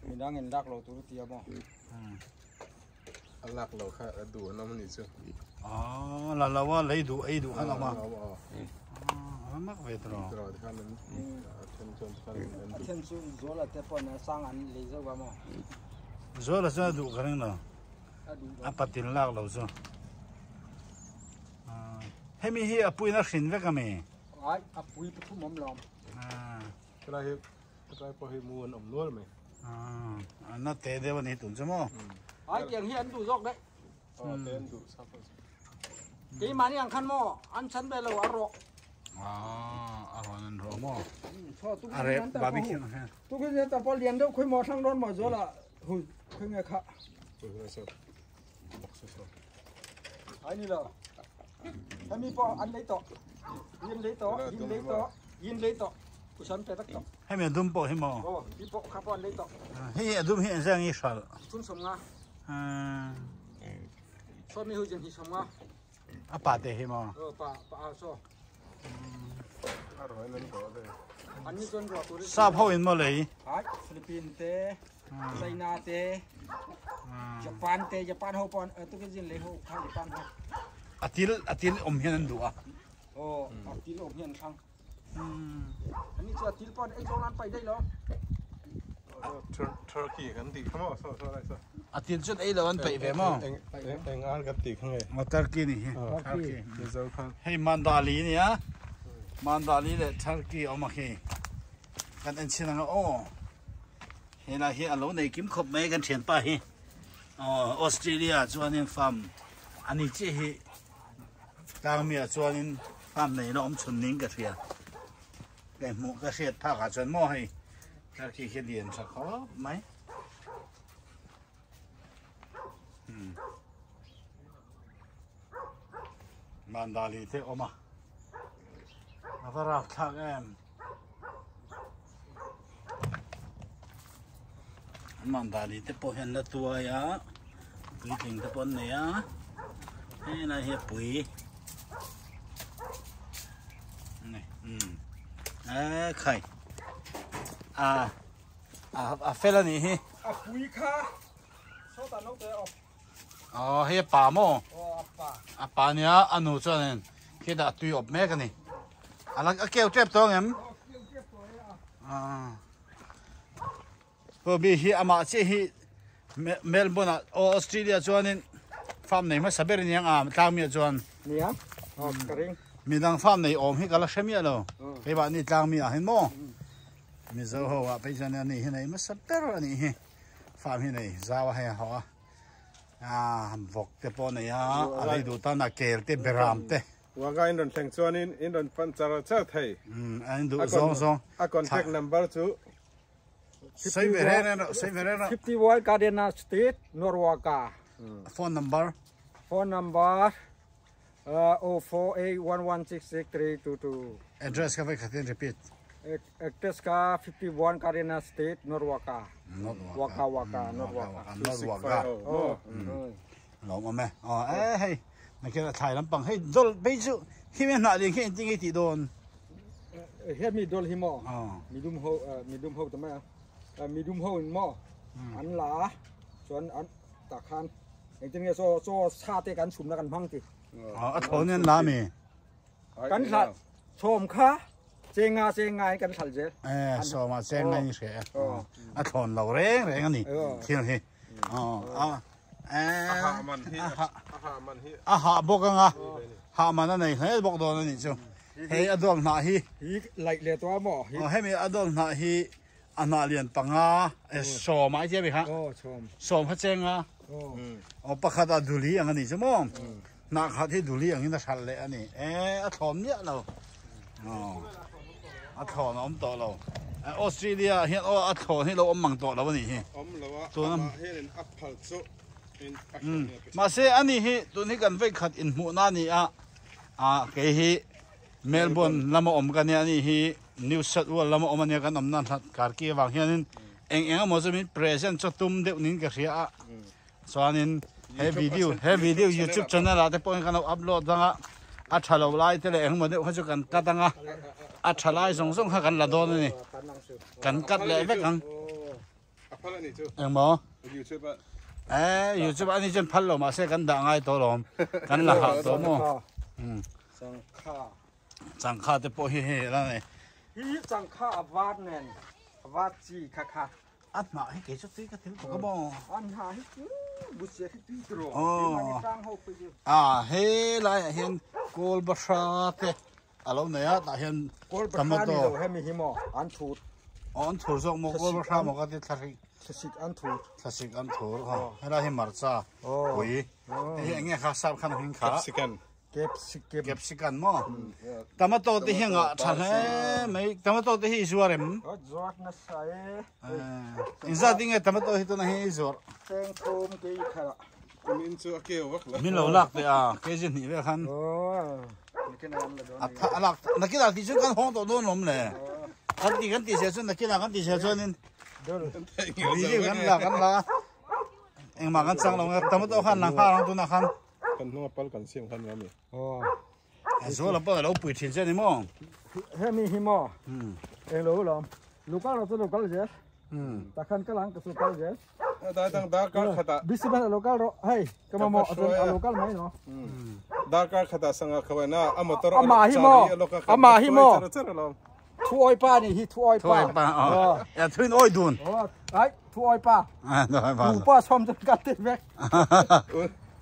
midang in lak lo tur ti a maw. A lak lo kha a duh an awm a nih chu. Aw la lo a lei duh ei duh khan awm a. A mak ve tawh. Tawh khan an a then chuan khan an A then chu Zuala te pawh a sang an lei zauh a maw. Zuala chuan a duh ka ring lo. A patil lak lo chu. Hemi hi a puiin a hrin vek a mi? Ai a pui pathum awm lo. Helai hi Hetlai pawh hi mu an awm nual mai. A na te deuh a ni tun chu maw? Ai tiang hi an duh zawk daih. Aw te an duh sa pawh chu. Keimahni ang khan maw an chan ve lo a rawh. A rawn an rawh maw? A rep barbecue ang hian. Tukin hian ta pawh lian deuh khawi maw thlang dawn maw zuala hui khawi nge kha. Ai ni lo. Hemi pawh an lei tawh. Yin lei tawh, yin lei tawh, yin lei tawh. Kusan pe tak tawh. Hemi a dum pawh hi maw? Aw, hi pawh kha pawh an lei tawh. Hei a dum hi engzah nge i hralh? Thum 50. Sawmi hu jin hi 50. A pa te hi maw? Aw, pa pa a saw. A ruai nan rawh ve. An ni chuan ruah tur. Sap ho in maw lei? Hai, Philippines te, China te, Japan te, Japan ho pawh tu ke jin lei ho kha Japan ho. A til a til awm hian an duh a. Aw, a til awm hian thlang. An ni chu a til pawh ei zawng nan pai daih lo. Turkey kan tih kha maw saw saw lai saw. A til chuan ei lo an peih ve maw? Eng eng ar kan tih kha nge? Maw Turkey ni hi. Turkey. Mizo khan. Hei Mandali nia. Mandali leh Turkey awm a khi. Kan en chhin ang a aw. Helai hi a lo nei kim khawp mai kan thianpa hi. Aw Australia chuanin farm a ni chiah hi tlangmi ah chuanin farm nei la awm chhun niin ka hria. Ka hmuh ka hriat phak ah chuan maw hei Turkey khi lian tha khawp mai. Mandali te awm a. A va rak thlak em. Mandali te pawh hian la tuai a puitling te pawh an nei a hei lai hi a pui ni umm e khai a a fel a nih hi a pui kha sawtah no te awm aw hei a pa maw aw a pa a pa nia a nu chuanin khitah tui awp mek a ni a la a keu tep tawh ang em Bobby hi amah chiah hi Melbourne ah aw Australia chuanin farm nei hmasa ber aniang a tlang miah chuan nia aw ka ring midang farm nei awm hi ka la hre miah lo keimah ni tlang miah hin maw Mizo ho ah phei chuan ani hi nei hmasa ber anih hi farm hi nei zau a hei a haw a a vawk te pawh nei a a lei duh tan a kel te beram te Wanga in rawn thleng chuanin in rawn pan char char thei. Umm a in duh zawng zawng. A contact number chu. Sawi ve reng reng rawh, sawi ve reng rawh. 51 Gardena Street, Norwalk. Phone number. Phone number 0481166322. Address kha vei khatin repeat. Address kha 51 Gardena Street, Norwalk. Norwalk. Waka Waka, Norwalk. Norwalk. Lawm awm e. Aw e hei nakin a thlai lampang hei dawlh phei chu khi mi hnah ding khi engtin nge tih dawn. He mi dawlh hi maw midum ho midum ho ta mai a midum ho in maw an la a chuan an tah khan engtin nge chaw chaw sa te kan chhumna kan hmang ti. A thlawn in an la mi. Kan hlah chhawm kha chenga chenga in kan hral zel. E sawma chenga in hre a thlawn lo reng reng a ni thil hi. A hah bawk anga hah man a nei hle bawk dawn a nih chu. Hei a dawm hnah hi. Hi laih leh tawh a maw? Aw hemi a dawm hnah hi a hnah lian panga sawm a i tia mi kha. Aw sawm. Sawm kha cheng a. Aw pakhat ah duli ang a nih chu maw? Hnah khat hi duli angin a hralh leh a ni. E a thlawn miah lo. Aw a thlawn a awm tawh lo. Australia ah hian aw a thlawn hi lo awm mang tawh lo a nih hi. Awm lo a, amah hianin a phal chu in a hrilh nia. Mahse ani hi tun hi kan vei khat inhmuhna a ni a, ah kei hi. Melbourne lama awm ka nia anih hi New South Wales lama awm ania kan awmna hlat karki avang hianin eng eng emaw chu min present chu tum deuh niin ka hria a chuanin he video he video youtube channel ah te pawhin kan lo upload ang a a tha lo lai te leh eng emaw deuh kha chu kan cut ang a a tha lai zawng zawng kha kan la dawn a ni kan cut leh vek ang. Engmaw? Eh, YouTube ani chuan phal lo mahse kan dah ngai tawh lawm. Kan la hah tawh maw? Changkha. Changkha te pawh hi hei la nei. Hi changkha a var nen a var chi kha kha. A hnah hi kei chu tui ka thil tuk a maw? A hnah hi chu buchia hi tui tiraw. Keimahni tlang ho pawh hi. A he laiah hian kawl bahra te a lo nei a tah hian kawl bahra ni lo hemi hi maw an thur aw an thur zawk maw kawl bahra maw ka ti thlasik thlasik an thur thlasik an thur aw helai hi marcha pui hei hi eng nge kha sap khan a hming kha capsicum capsicum capsicum maw tomato te hi a ngah tha hle mai tomato te hi i zuar em zuar nasa e inzat ding nge tomato hi tuna hi i zuar cheng thum ke i khala Kumin chu a keu vak lo. Min lo lak teh a, kg hnih vel khan. A tha a lak nakinah tih chuan kan hawng tawh dawn lawm le. Kan ti kan ti sia chuan nakinah kan ti sia chuanin video kan la kan la engmah kan chang lo nge tomato khan lang nghal ang tunah khan. Kan hnunga pal kan siam khan mi. Zuala pawh a lo pui thin che ni maw? Hemi hi maw? Eng lo lawm. Local lo chu local zel. Takhan ka lang ka chu kal zel. Da dang darkar khata. Bisi ban local ro. Hei, ka mamo a local mai no. Darkar khata sanga khawana a motor ama hi mo. Ama hi mo. Thu oi pa ni hi thu oi pa. Thu oi pa. Ya thuin oi dun. Ai, thu oi pa. Tu pa som chu ka te vek.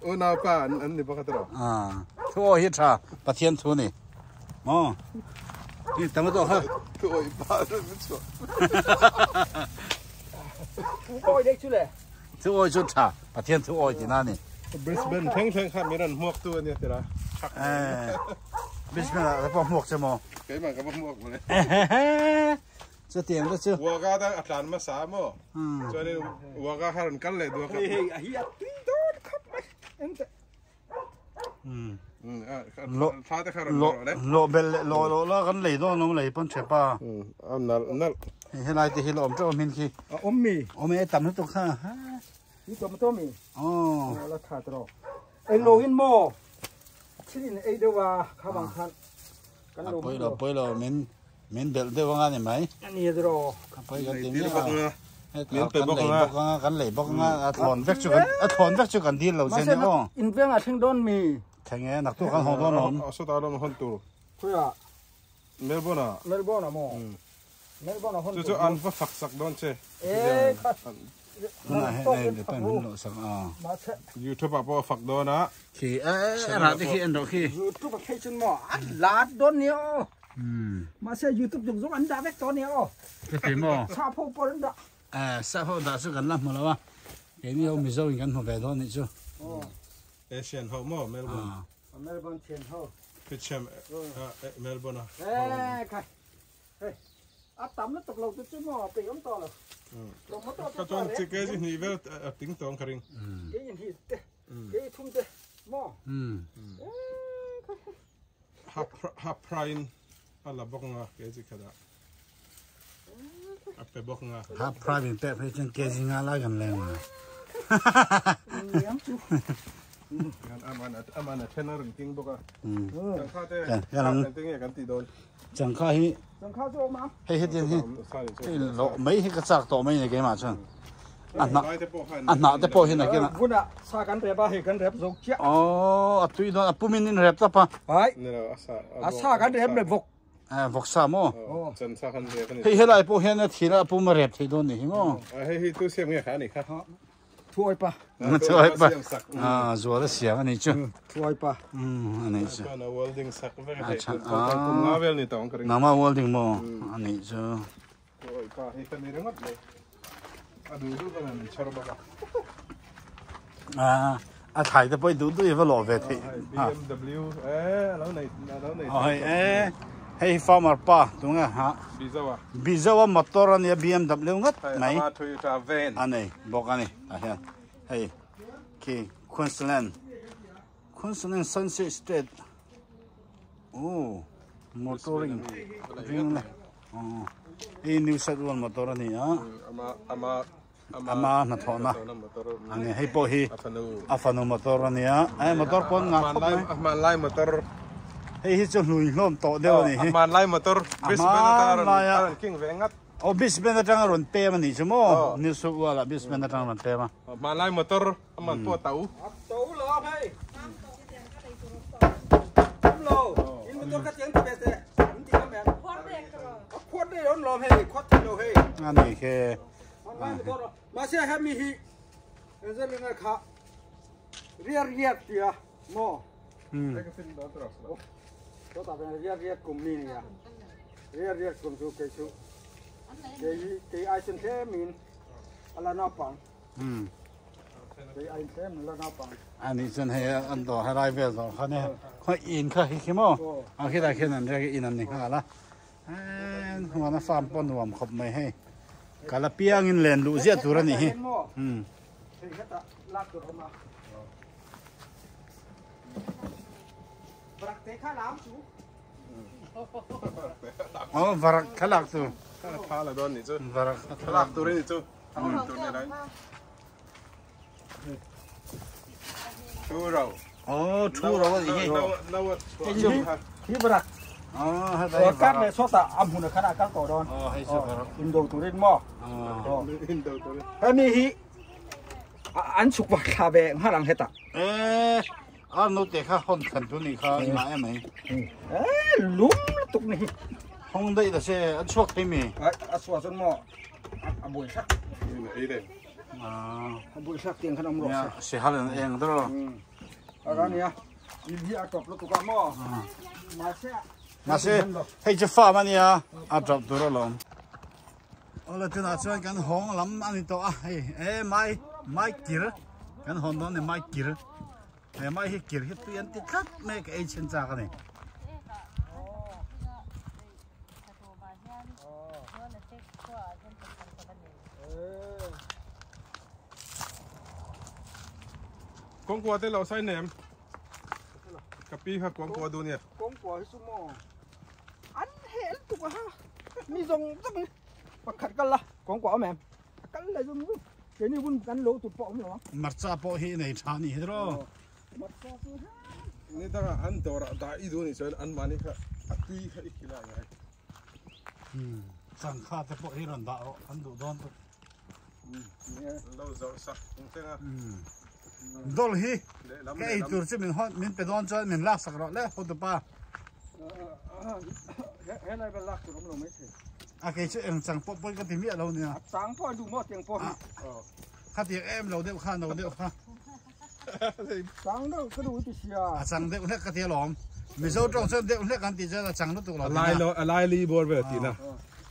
U nau pa an ni bawk a tiraw. Thu oi hi tha Pathian thu ni. Maw? Ni tomato kha. Thu oi pa chu chu. Thu oi dek chu le. Thu oi chu tha Pathian thu oi ti na ni. Brisbane thleng thleng kha min rawn hmuak tu ania tira. Eh. Brisbane ah ka hmuak che maw? Keimah ka va hmuak mawle. Chutiang te chu. Wagga dang a tlan hmasa maw? Chuanin Wagga kha rawn kal leh duak a. Hei hei a hi a tui dawn khawp mai. Engte. Thla te kha rawn rawh le. Lawh bel leh lawh lawh la kan lei dawn awm lei pawn ṭhep a. A nalh nalh. Hei helai te hi la awm ṭeuh a hmin khi. A awm mi. Awm e tam lutuk kha. Hi tomato mi. Aw. La tha tawh. Eng lo in maw? Thil in ei deuh a kha bang khan. Kan lo Pawilo pawilo min min belh deuh anga ni mai. Ani dro. Pawi kan ti miah a. Min pe bawk anga. Kan lei bawk anga a thlawn vek chu kan a thlawn vek chu kan dil lo che ni aw. In veng a thleng dawn mi. Thleng e naktuk kan haw dawn awm. Sawtah lawm hawn tur. Khuia. Melbourne ah. Melbourne ah maw? Melbourne ah hawn tur. Chu chu an va fak sak dawn che. E kha. Tunah hei nei le pan min loh sak a. YouTube ah pawh a fak dawn a. Khi e a rah te khi en rawh khi. YouTube ah phei chuan maw a lat dawn nia aw. Mahse YouTube zawng zawng an dah vek tawh nia aw. Chuti maw? Sap ho pawh an dah. Eh sap ho dah chu kan la hmu lo a. Keini ho Mizo in kan hmu ve dawn nih chu. Asian ho maw Melbourne. Melbourne thian ho. Pitchem Melbourne a. Eh khai. Hei a tam lutuk lo te chu maw peih awm tawh lo. Ka chuan chi kg hnih vel a ting tawh ang ka ring. Kei in hi te kei thum te maw. Ha phrain a la bawk nga kg khat ah a pe bawk nga. Ha phrai min pek phei chuan kg nga lai kan leng nga. Aman a then a rawn king bawk a. Changkha te kan ti nge kan tih dawn. Changkha hi Changkha chu awm a. Hei hetiang hi hei loh mai hi ka chak tawh mai ni keimah chuan. A hnah a hnah te pawh hi nakin a. Vuna sa kan rep a hei kan rep zo chiah. Aw a tui dawn a pumin in rep tap a. Ai a sa kan rep leh vawk. Eh vawk sa maw? Chan sa kan rep a ni. Hei helai pawh hian a thil a pum a rep thei dawn ni hi maw? Hei hi tu siam nge kha a nih kha. Thuai pa. Thuai pa. Ah zual a siam a nih chu. Thuai pa. A nih chu. Chuan a welding sak vek a hei. Kum nga vel ni tawh ang ka ring. Nangmah welding maw? A nih chu. Thuai pa hi ka ni ringawt mai. A duh duh kan han chhar bawk a. Ah a thlai te pawh i duh duh i va lawh ve theih. BMW eh a lo nei a lo nei. Hei eh hei hi farmer pa tunge ha. Bizawa. Bizawa motor a nia BMW ngat mai. Hei a Toyota van. A nei bawk a ni tah hian hei khi Queensland Queensland Sunset State oh. Motoring ring le i New South Wales motor a ni a ama hnathawhna a ni hei pawh hi a fanu motor a ni a eh motor pawn ngah khawp mai hmanlai motor hei hi chu hlui hlawm tawh deuh a ni hi hmanlai motor Brisbane atanga rawn king ve ngat aw Brisbane atanga rawn pem a nih chu maw New South Wales ah Brisbane atanga rawn pem a hmanlai motor A man pawh a to. A to lo a hei. Awm lo. In motor kha tiang ti ve teh. In ti ngam em? A khuat dei on lawm hei. Khuat thei lo hei. A ni khe. Mahse hemi hi Angelina kha riat riat tia maw? Chutah chuan riat riat kum mi nia. Riat riat kum chu kei chu kei kei ai chuan tlemin a la naupang. Ani chuan hei an dawr helai vel dawr kha nia khaw in kha hi khi maw a khilai khian an riak in an ni nghal a huan a farm pawh nuam khawp mai hei kal apiangin len luh ziah tur a nih hi aw varak thlalak tur varak thlalak tur a ni chu. Oh, thu ro ani hi. Hi barak. Oh, ha kar le sota am hun khana kal to don. Oh, hei chu barak. Indo turin mo. Oh. Indo turin. Hemi hi an chuk wa thla ve ngarang heta. Eh, a no te kha hon khan tu ni kha ma em mai. Eh, lum tuk ni. Hong dai da se an chuak thei mi. A suwa chon mo. A bui sak. A bui sak tiang khan om ro se. Se hal an eng dro. A ra nia. In hi a top lo tuka mo. Ma se. Ma se hei chu fa ma nia a drop tur alawm. Awle tunah chuan kan hawng lam a ni tawh a hei e mai mai kir kan hawn dawn a ni mai kir he mai hi kir hi tui an ti tlat mai ka ei chhin chak a ni. Kawngkua te lo sai nem ka pi kha kawngkua duh nia. Kawngkua hi chu maw an hel tuk a ha mi zawng zawng pakhat kal la kawngkua awm em a kal la zawng zawng keini hun kan lo tur pawh awm lo ang. Marcha pawh hi nei tha ni hi ro. Marcha chu ha. Ni danga an dawrah dah i duh nih chuan an mahni kha a tui kha i khilai ngai. Changkha te pawh hi rawn dah rawh an duh dawn tuk. Lo zawrh sak ang teng a. Dawlh hi ka ei tur chu min hawn min pe dawn chuan min lak sak rawh le hotupa. Helai vel lak tur awm lo mai thei. A kei chu eng chang pawh pawi ka ti miah lo nia. A chang pawh a duh maw tiang pawh hi. Khatiang em lo deuh kha no deuh kha. Chang deuh ka duh i ti sia. A chang deuh hlek ka ti alawm. Mizo tawng chuan deuh hlek an tih chuan a chang lutuk lo tina. A lai li bawr vel tina.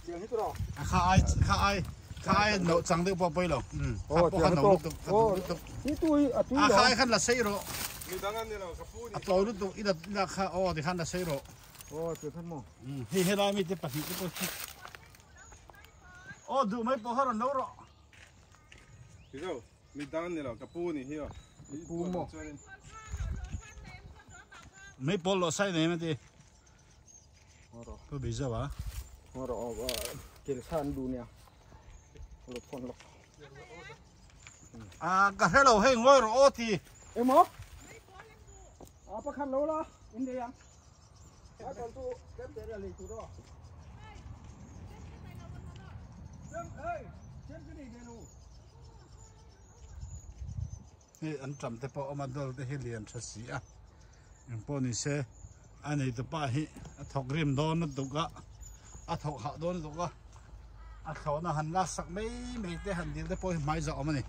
Tiang hi tawh. Kha ai kha ai kha ai no chang deuh pawh pawi lo. Kha pawh kha no lutuk ka duh lutuk. Hi tu hi a tui lo. A kha ai khan la sei rawh. Mi dang an ni lo ka pu ni. A tlawi lutuk i la kha aw ti khan la sei rawh. Aw ti khan maw. Hei helai mi te pahnih te pawh khi. Aw duh mai pawh kha rawn lo rawh. Mizo. Mi dang ni lo, ka pu ni hi aw. Pu maw? Mei pawl lo sai nei mati. Pu bi zo a. Ngoro aw kil san du nia. Lo phone lo. A ka hre lo hei ngoi ro aw ti. Emo? A pakhat lo la in dei ang. A tol tu kem te ra lei tu ro. Chem ei, chem cái này về lu. Hei an tam te pawh a awm a dawr te hi lian tha si a engpawh ni se a neitu pa hi a thawk rim dawn lutuk a a thawk hah dawn lutuk a a thlawhna han lak sak mai mai te han dil te pawh hi hmai zawh awm a ni.